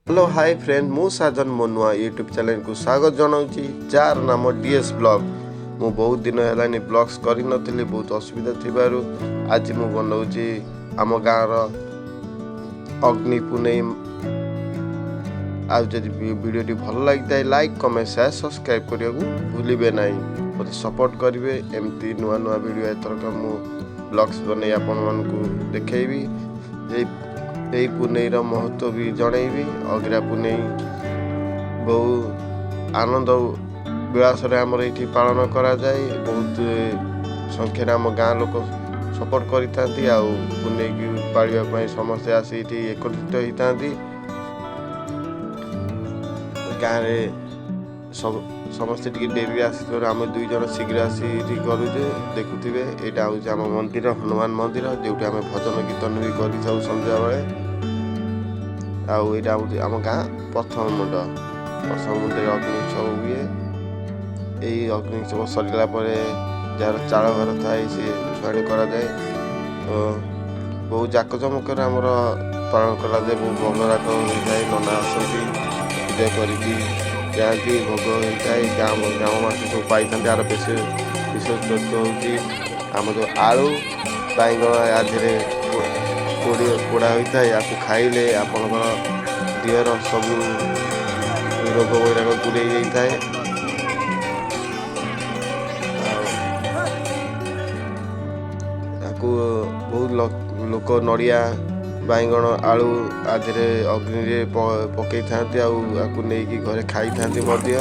Hello high friend, ମୁଁ ସାଜନ, ମୋ ନୂଆ ୟୁଟ୍ୟୁବ୍ ଚ୍ୟାନେଲକୁ ସ୍ୱାଗତ ଜଣାଉଛି, ଯାହାର ନାମ ଡିଏସ୍ ବ୍ଲଗ୍। ମୁଁ ବହୁତ ଦିନ ହେଲାଣି ବ୍ଲଗ୍ସ କରିନଥିଲି, ବହୁତ ଅସୁବିଧା ଥିବାରୁ। ଆଜି ମୁଁ ବନାଉଛି ଆମ ଗାଁର ଅଗ୍ନି ପୁନେଇ। ଆଉ ଯଦି ଭିଡ଼ିଓଟି ଭଲ ଲାଗିଥାଏ, ଲାଇକ୍, କମେଣ୍ଟ, ସେୟାର, ସବସ୍କ୍ରାଇବ୍ କରିବାକୁ ଭୁଲିବେ ନାହିଁ। ମୋତେ ସପୋର୍ଟ କରିବେ। ଏମିତି ନୂଆ ନୂଆ ଭିଡ଼ିଓ ଏଥରକ ମୁଁ ବ୍ଲଗ୍ସ ବନେଇ ଆପଣମାନଙ୍କୁ ଦେଖେଇବି। ଏଇ ପୁନେଇର ମହତ୍ତ୍ୱ ବି ଜଣେଇବି। ଅଗିରା ପୁନେଇ ବହୁ ଆନନ୍ଦ ବିଳାସରେ ଆମର ଏଇଠି ପାଳନ କରାଯାଏ। ବହୁତ ସଂଖ୍ୟାରେ ଆମ ଗାଁ ଲୋକ ସପୋର୍ଟ କରିଥାନ୍ତି ଆଉ ପୁନେଇକି ପାଳିବା ପାଇଁ ସମସ୍ତେ ଆସି ଏଇଠି ଏକତ୍ରିତ ହେଇଥାନ୍ତି। ଗାଁରେ ସବୁ ସମସ୍ତେ ଟିକେ ଡେରିରେ ଆସିଥିବାରୁ ଆମେ ଦୁଇ ଜଣ ଶୀଘ୍ର ଆସି ଏଇଠି କରୁଛୁ। ଦେଖୁଥିବେ, ଏଇଟା ହେଉଛି ଆମ ମନ୍ଦିର, ହନୁମାନ ମନ୍ଦିର, ଯେଉଁଠି ଆମେ ଭଜନ କୀର୍ତ୍ତନ ବି କରିଥାଉ ସନ୍ଧ୍ୟାବେଳେ। ଆଉ ଏଇଟା ହେଉଛି ଆମ ଗାଁ ପ୍ରଥମ ମୁଣ୍ଡ। ପ୍ରଥମ ମୁଣ୍ଡରେ ଅଗ୍ନି ଉତ୍ସବ ହୁଏ। ଏଇ ଅଗ୍ନି ଉତ୍ସବ ସରିଲା ପରେ ଯାହାର ଚାଳ ଘର ଥାଏ, ସେ ଛୁଆଣି କରାଯାଏ। ତ ବହୁ ଜାକଜମକରେ ଆମର ପାଳନ କରାଯାଏ। ବହୁ ଭୋଗରାଗ ହୋଇଥାଏ। ନନା ଆସନ୍ତି, ପୂଜା କରିକି ଯାଆନ୍ତି। ଭୋଗ ହୋଇଥାଏ, ଗାଁ ଗ୍ରାମବାସୀ ସବୁ ପାଇଥାନ୍ତି। ଆର ବେଶୀ ବିଶେଷତ୍ୱ ହେଉଛି ଆମ ଯେଉଁ ଆଳୁ, ବାଇଗଣ ୟା ଦେହରେ ପୋଡ଼ି ପୋଡ଼ା ହୋଇଥାଏ। ୟାକୁ ଖାଇଲେ ଆପଣଙ୍କର ଦେହର ସବୁ ରୋଗ ବୈରାଗ ଦୂରେଇ ଯାଇଥାଏ। ଆଉ ତାକୁ ବହୁତ ଲୋକ ନଡ଼ିଆ, ବାଇଗଣ, ଆଳୁ ଆ ଦେହରେ ଅଗ୍ନିରେ ପକେଇଥାନ୍ତି ଆଉ ଆକୁ ନେଇକି ଘରେ ଖାଇଥାନ୍ତି ମଧ୍ୟ।